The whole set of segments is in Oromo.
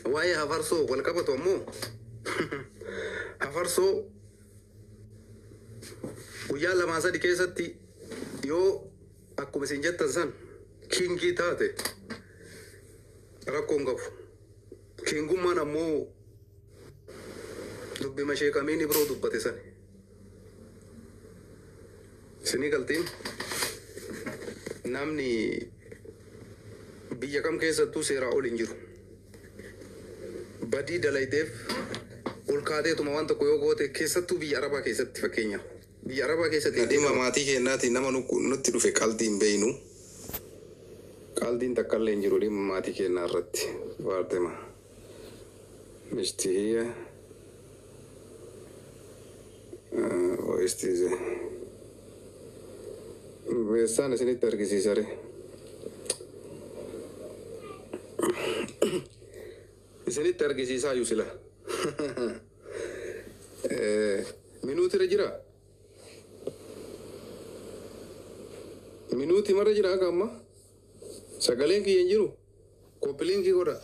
Waa'ee hafarsoo wal qabatu ammoo hafarsoo guyyaa lamaa sadi keessatti yoo akkuma isin jettan san kingii taate rakkoo hin qabu. Kingummaan ammoo dubbima sheekamiin ibroo dubbate sani. Isinii galtiin namni biyya kam keessattuu seeraa ol hin jiru. Badii dalaydeef ol kaateetuma waan tokko yoo goote keessattuu biyya Arabaa keessatti fakkeenyaaf. Biyya Arabaa keessatti dhimma maatii keenyaatiin nama nutti dhufe qalbii hin beeynu. Qalbiin takka illee hin jiru dhimma maatii keenyaa irratti. Faatema. Mishti hiyya. Oistiise. Beessaan isinitti argisiisare. Isinitti argisiisaa iyyuu sila. Minuutira jira? Minuuti mara jira akka amma? Sagaleen kiyya hin jiru? Koppiliinkii godha.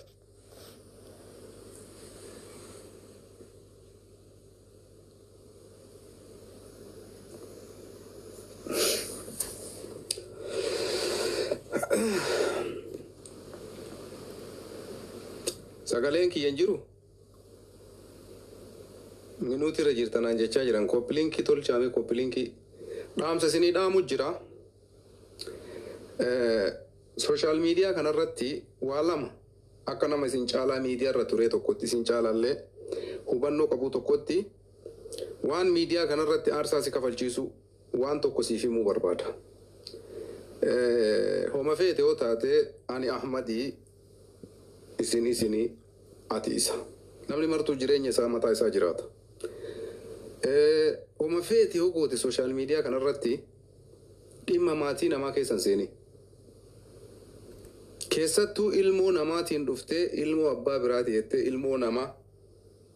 Sagaleen kiyya hin jiru? Minuutirra jirtanaan jechaa jiran koppiliinkii tolchaame koppiliinkii. Dhaamsa isinii dhaamu jira. Sooshaal miidiyaa kanarratti waa lama akka nama isin caalaa miidiyaa irra ture tokkotti isin caalaallee hubannoo qabu tokkotti waan miidiyaa kanarratti aarsaa si kafalchiisu waan tokko siif himuu barbaada. Homa feete yoo taate ani Ahmadii isin isinii ati isa. Namni martuu jireenya isaa mataa isaa jiraata. Homa feete yoo goote sooshaal miidiyaa kanarratti dhimma maatii namaa keessan seeni. Keessattuu ilmoo namaatiin dhuftee ilmoo abbaa biraati jettee ilmoo namaa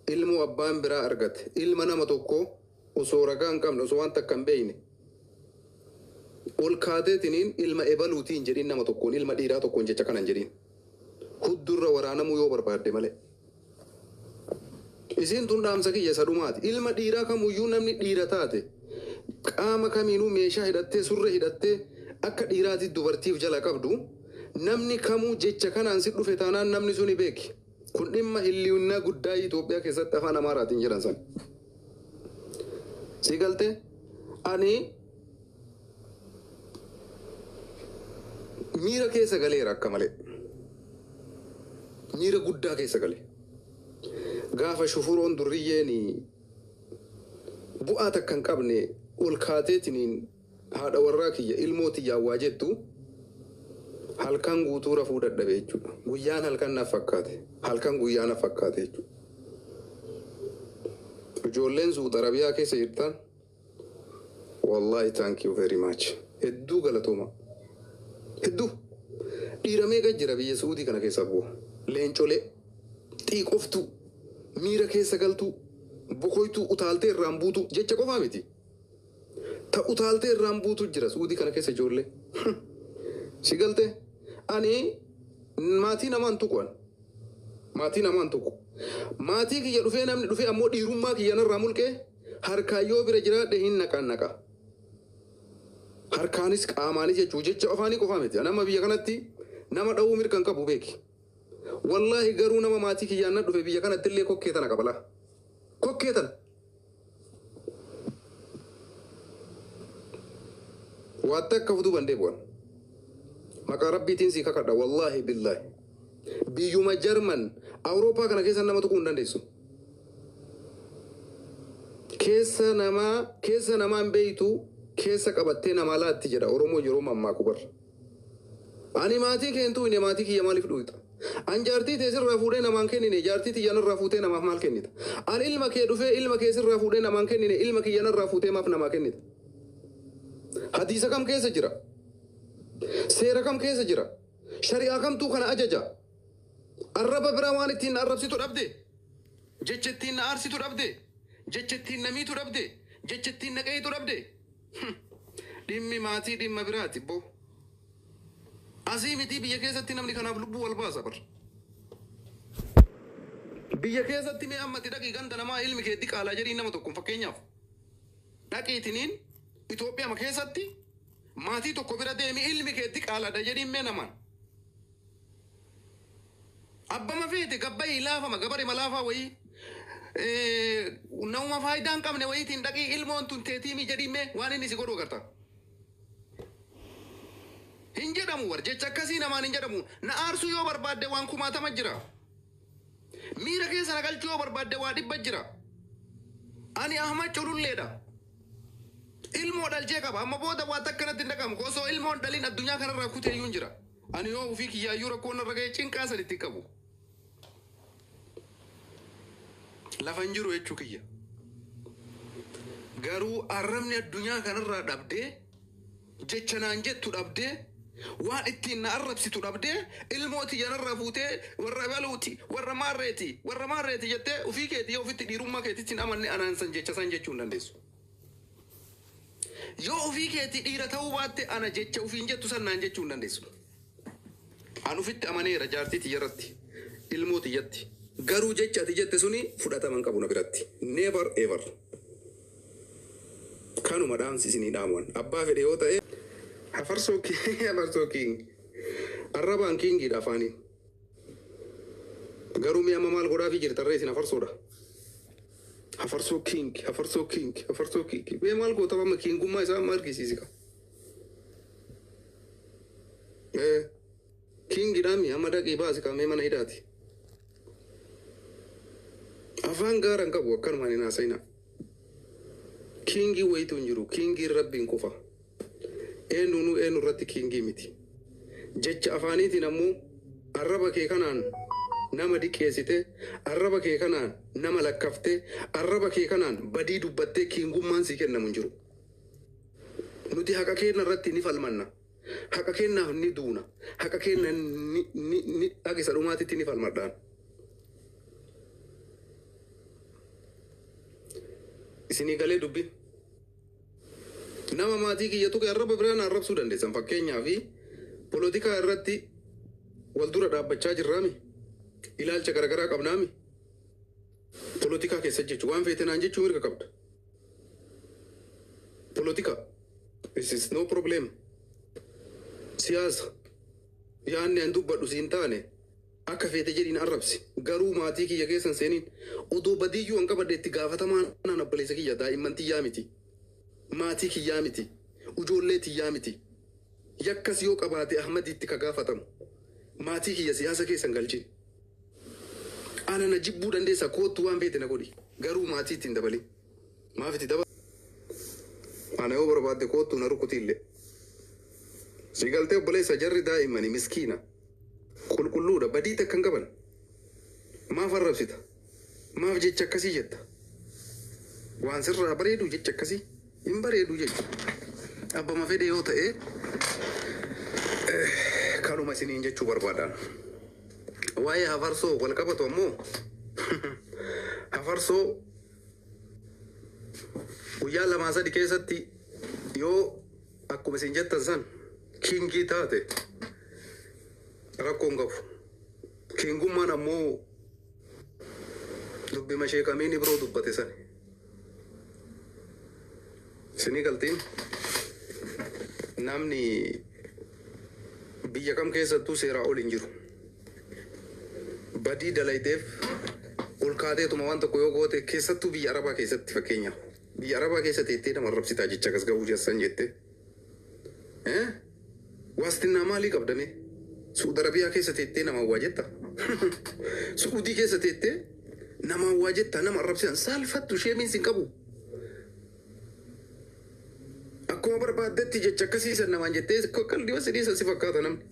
ilmoo abbaan biraa argate ilma nama tokko osoo ragaa hin qabne osoo waan takka hin beekne ol kaateetiniin ilma ebaluutiin jedhiin nama tokkoon ilma dhiiraa tokkoon jecha kana hin jedhiin. Huddurra waraanamuu yoo barbaadde malee. Isiin tun dhaamsa kiyya isa dhumaati. Ilma dhiiraa kamuyyuu namni dhiira taate qaama kamiinuu meeshaa hidhattee surree hidhattee akka dhiiraatti dubartiif jala qabdu namni kamuu jecha kanaan si dhufe taanaan namni suni beeki. Kun dhimma hilliwunnaa guddaa Itoophiyaa keessatti afaan Amaaraatiin jedhan san. Si galtee ani miira keessa galeera akka malee. Miira guddaa keessa gale. Gaafa shufuroon durriyyeen bu'aa takka hin qabne ol kaateetiniin haadha warraa kiyya ilmoo tiyyaan waa jettu halkan guutuu rafuu dadhabe jechuudha. Guyyaan halkan naaf fakkaate. Halkan guyyaa naaf fakkaate jechuudha. Ijoolleen Suud Arabiyaa keessa jirtan wallahi thank you very much. Hedduu galatooma. Hedduu. Dhiira meeqa jira biyya Suudii kana keessa bu'a. Leencolee xiiqoftuu miira keessa galtuu bokoytuu utaaltee irraan buutu jecha qofaa miti. Ta utaaltee irraan buutu jira Suudii kana keessa ijoollee. Si galte ani maatii namaan tuqu ani. Maatii namaan tuqu. Maatii kiyya dhufee namni dhufee ammoo dhiirummaa kiyya narraa mulqee harkaan yoo bira jiraadhe hin naqaan naqa. Harkaanis qaamaanis jechuu jecha afaanii qofaa miti. Nama biyya kanatti nama dha'uu mirga hin qabu beeki. Wallaahi garuu nama maatii kiyyaan na dhufe biyya kanatti illee kokkee tana qabala. Kokkee tana. Waan takka fuduu bandee bu'an. Maqaa rabbiitiin sii kakadha wallaahi billaahi. Biyyuma Jarman Awurooppaa kana keessa nama tuquu hin dandeessu. Keessa namaa hin beeytu keessa qabattee namaa laatti jedha Oromoo yeroo mammaaku barra. Ani maatii kee hin tuqne maatii kiyya maaliif dhuuta? An jaartii tee sirraa fuudhee namaan kennine jaartii tiyya narraa fuutee namaaf maal kennita? An ilma kee dhufee ilma kee sirraa fuudhee namaan kennine ilma kiyya narraa fuutee maaf namaa kennita? Hadiisa kam keessa jira? Seera kam keessa jira? Shari'aa kamtuu kana ajaja? Arraba biraa waan ittiin na arrabsitu dhabde? Jecha ittiin na aarsitu dhabde? Jecha ittiin na miitu dhabde? Jecha ittiin na qeeyxu dhabde? Dhimmi maatii dhimma biraati boo. Asii miti biyya keessatti namni kanaaf lubbuu wal baasa bar. Biyya keessatti mee ammatti dhaqii ganda namaa ilmi keetti qaalaa jedhiin nama tokko fakkeenyaaf. Dhaqiitiniin Itoophiyaa keessatti maatii tokko bira deemi ilmi keetti qaalaadha jedhiin mee namaan. Abbama feete gabbayii laafama gabare malaafaa wayii. Nama faayidaa hin qabne wayiitiin dhaqii ilmoon tun teetiimi jedhiin mee waan inni si godhu agarta. Hin jedhamu war jecha akkasii namaan hin jedhamu. Na aarsuu yoo barbaadde waan kumaatama jira. Miira keessa na galchuu yoo barbaadde waa dhibba jira. Ani Ahmad Cululleedha. Ilmoo dhalchee qaba. Amma booda waan akkanatti hin dhaqamu. Osoo ilmoon dhalin addunyaa kanarraa kutee iyyuu hin jira. Ani yoo ofii kiyyaayyuu rakkoon irra ga'e cinqaa saditti qabu. Lafa hin jiru jechuu kiyya. Garuu arrabni addunyaa kanarraa dhabdee jecha naan jettu dhabdee waan ittiin na arrabsitu dhabdee ilmoo tiyyanarraa fuutee warra baluuti warra maarreeti warra maarreeti jettee ofii keetii yoo ofitti dhiirummaa keetitti hin amanne anaan san jecha san jechuu hin dandeessu. Yoo ofii keetii dhiira ta'uu baatte ana jecha ofiin jettu san naan jechuu hin dandeessu. An ofitti amaneera jaartii tiyyarratti ilmoo tiyyatti. Garuu jecha ati jette suni fudhatama hin qabu na biratti. Never ever. Kanuma dhaamsi isinii dhaamuwan. Abbaa fedhe yoo ta'e hafarsoo hafarsoo king. Arrabaan kingiidha afaaniin. Garuu mi'a amma maal godhaafii jirta irra isin hafarsoodha. Hafarsoo king, hafarsoo king, hafarsoo king. Mee maal goota amma kingummaa isaa amma argisiisi ka. Kingiidhaa mi amma dhaqii baasi kaamee mana hidhaati. Afaan gaara hin qabu akkanumaan hin haasa'ina. Kingii wayitu hin jiru. Kingiin rabbiin qofa. Eenyunuu eenyu irratti kingii miti. Jecha afaaniitiin ammoo arraba kee kanaan nama diqqeessite, arraba kee kanaan nama lakkaftee, arraba kee kanaan badii dubbattee kingummaan sii kennamu hin jiru. Nuti haqa keenya irratti ni falmanna. Haqa keenyaaf ni duuna. Haqa keenya ni ni ni haqa isa dhumaatitti ni falmadhaan. Isinii galee dubbi. Nama maatii kiyya tuqe arraba biraan arrabsuu dandeessan. Fakkeenyaaf polotikaa irratti wal dura dhaabbachaa jirraami. Ilaalcha garaagaraa qabnaami. Polotikaa keessa jechuun waan feete naan jechuu mirga qabda. Polotikaa. This is no problem. Siyaasa. Yaanni an dubbadhu siin taane akka feete jedhiin arrabsi. Garuu maatii kiyya keessan seeniin odoo badiiyyuu an qabadhe itti gaafatamaa naan obboleessa kiyya daa'imman tiyyaa miti. Maatii kiyyaa miti. Ijoollee tiyyaa miti. Yakkas yoo qabaate Ahmadiitti ka gaafatamu. Maatii kiyya siyaasa keessan galchin. Ana na jibbuu dandeessa koottu waan feete na godhi. Garuu maatii ittiin dabalin. Maaf itti dabala? Ana yoo barbaadde koottu na rukutiillee. Si galtee obboleessa jarri daa'immani miskiina. Qulqulluudha badii takka hin qaban. Maaf arrabsita? Maaf jecha akkasii jetta? Waan sirraa bareedu jecha akkasii hin bareedu jecha. Abbama fedhe yoo ta'e kanuma isiniin jechuu barbaadan. Waa'ee hafarsoo wal qabatu ammoo hafarsoo guyyaa lamaa sadi keessatti yoo akkuma isin jettan san kingii taate rakkoo hin qabu. Kingummaan ammoo dubbima sheekamiin biroo dubbate sani. Isinii galtiin namni biyya kam keessattuu seeraa ol hin jiru. Badii dalayteef ol kaateetuma waan tokko yoo goote keessattuu biyya Arabaa keessatti fakkeenyaaf. Biyya Arabaa keessa teettee nama arrabsitaa jecha akkas ga'uu jessan jette. Waastinnaa maalii qabdame? Suudi Arabiyaa keessa teettee nama waa jetta. Suudii keessa teettee nama waa jetta nama arrabsitan saalfattu sheemiin sin qabu. Akkuma barbaaddetti jecha akkasiisan namaan jettee qalbii sidii san si fakkaata namni.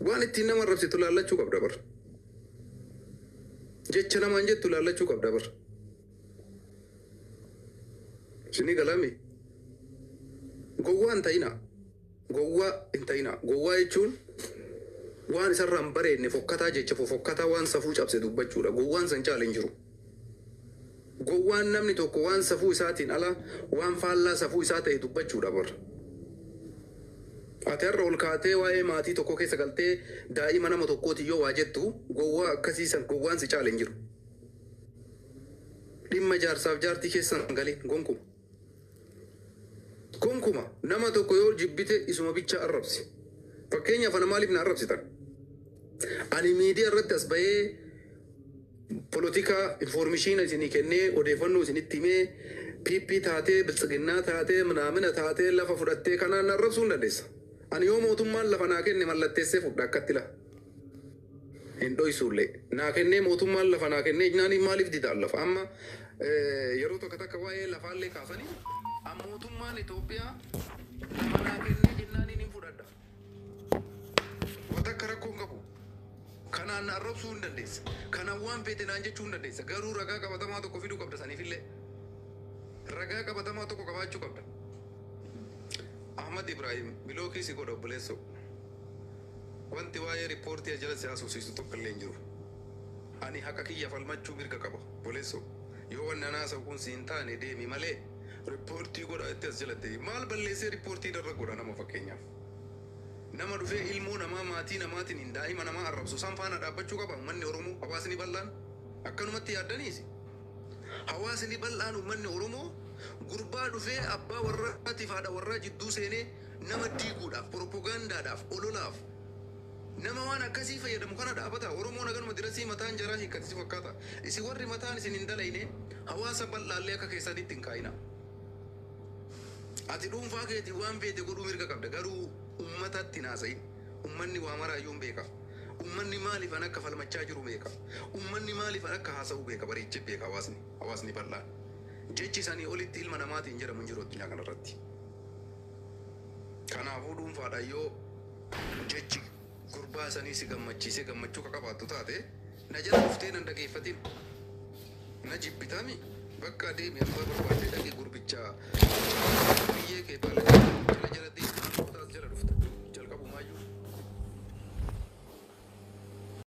Waan ittiin nama arrabsitu laallachuu qabda bar. Jecha namaan jettu laallachuu qabda bar. Isinii galame. Gowwaa hin ta'inaa. Gowwaa hin ta'inaa. Gowwaa jechuun waan isarraa hin bareedne fokkataa jecha fofokkataa waan safuu cabse dubbachuudha. Gowwaan san caala hin jiru. Gowwaan namni tokko waan safuu isaatiin ala waan faallaa safuu isaa ta'e dubbachuudha bar. Ati har'a ol kaatee waa'ee maatii tokko keessa galtee daa'ima nama tokkooti yoo waa jettu, gowwaa akkasiisan gowwaan si caale hin jiru. Dhimma jaarsaaf jaartii keessan galee gonkuma. Gonkuma nama tokko yoo jibbite isuma bicha arrabsi. Fakkeenyaaf, ana maaliif na arrabsitan? Ani miidiyaa irratti as bahee polotikaa information isinii kennee, odeeffannoo isinitti himee, PP taatee, biltsiginnaa taatee, minaamina taatee, lafa fudhattee kanaan na arrabsuu hin dandeessa. Ani yoo mootummaan lafa naa kenne mallatteessee fudha akkatti la. Hin dhoysuullee. Naa kennee, mootummaan lafa naa kennee jennaan maaliif didaan lafa? Amma yeroo tokko takka waa'ee lafaallee kaasanii, mootummaan Itoophiyaa lafa naa kennee jennaan hin fudhadha. Wata akka rakkoo hin qabu. Kanaan na arrabsuu hin dandeessa. Kanaan waan feete naan jechuu hin dandeessa. Garuu ragaa qabatamaa tokko fiduu qabda saniifillee. Ragaa qabatamaa tokko qabaachuu qabda. Ahmad Ibrahim, block si godha, obboleessoo. Wanti waa'ee riippoortii jala si haasofsiisu tokko illee hin jiru. Ani haqa kiyya falmachuu mirga qaba, obboleessoo. Yoo wanni anaa haasa'u kun si hin taane deemi malee, riippoortii godha itti as jalatti. Maal balleessee riippoortii irra godha nama fakkeenyaaf? Nama dhufee ilmoo namaa, maatii namaatiin hin daa'ima namaa arrabsu san faana dhaabbachuu qaba uummanni Oromoo, hawaasni bal'aan. Akkanumatti yaaddaniisi. Hawaasni bal'aan, uummanni Oromoo, gurbaa dhufee abbaa warraatiif haadha warraa jidduu seenee nama diiguudhaaf, propagaandaadhaaf, ololaaf nama waan akkasii fayyadamu kana dhaabata. Oromoon haganuma dirasii mataan jaraa hiikkatisi fakkaata. Isin warri mataan isin hin dalayne hawaasa bal'aallee akka keessanitti hin kaa'ina. Ati dhuunfaa keetii waan feete godhuu mirga qabda. Garuu uummatatti hin haasa'in. Uummanni waa maraayyuu hin beeka. Uummanni maaliif an akka falmachaa jiru beeka. Uummanni maaliif an akka haasa'u beeka. Bareechee beeka hawaasni. Hawaasni bal'aan. Jechi sanii olitti ilma namaatiin jedhamu hin jiru addunyaa kanarratti. Kanaafuu dhuunfaadhaan yoo jechi gurbaa sanii si gammachiisee gammachuu ka qabaattu taate, na jala dhuftee nan dhageeffatin. Na jibbitami, bakka deemi, abbaa barbaadde dhaqi, gurbicha biyyee kee baala jala jala deemi, maal goota as jala dhufta jalqabumaayyuu.